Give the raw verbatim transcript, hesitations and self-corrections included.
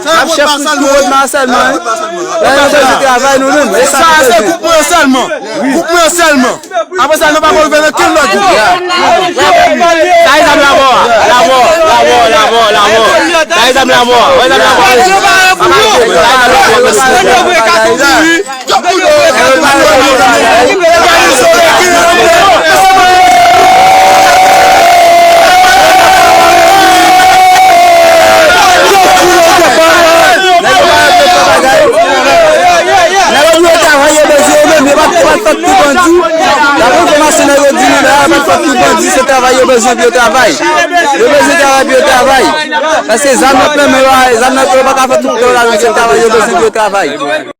N ap chèf tout moun nan sèlman, wi. Lè nou bezwen travay, nou menm. E sa nou bezwen. Sa se gwoup mwen sèlman. Gwoup mwen sèlman. Apre sa, nou pa pou rive nan kenn lòt gwoup. Sa e zam lamò a. Lamò, lamò, lamò, lamò. Sa e zam lamò a. Wè zam lamò a. Nèg yo dwe travay, yo bezwen yo menm, yo pa, yo pa fè tout bandi. Daprè enfòmasyon nèg yo di nou la, yo pa fè tout bandi, se travay yo bezwen pou yo travay. Yo bezwen travay pou yo travay. Paske zam nan nan men yo a, zam nan yo pa ka fè tout tan la, se travay yo bezwen pou yo travay.